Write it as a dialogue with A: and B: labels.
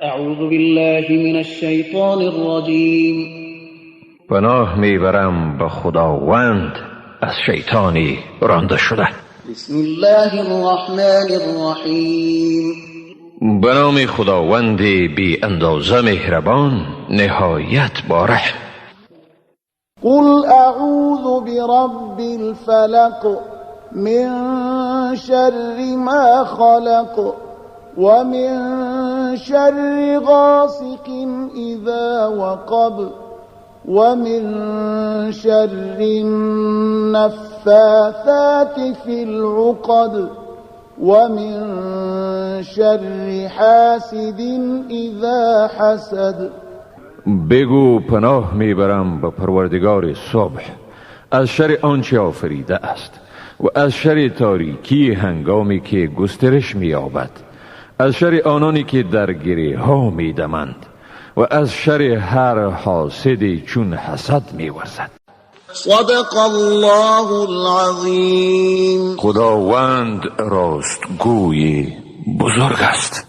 A: أعوذ بالله من الشیطان الرجیم.
B: پناه میبرم به خداوند از شیطانی رانده شده.
A: بسم الله الرحمن الرحیم.
B: به نام خداوند بی اندازه مهربان، نهایت با رحم.
C: قل اعوذ برب الفلق، من شر ما خلق، ومن شر غاسق اذا وقب، ومن شر النفاثات في العقد، ومن شر حاسد اذا حسد.
B: بگو پناه میبرم به پروردگار صبح، از شر آنچه آفریده است و از شر تاریکی هنگامی که گسترش مییابد، از شر آنانی که در گره ها میدمند و از شر هر حاسدی چون حسد میورزد.
C: صدق الله العظیم.
B: خداوند راستگوی بزرگ است.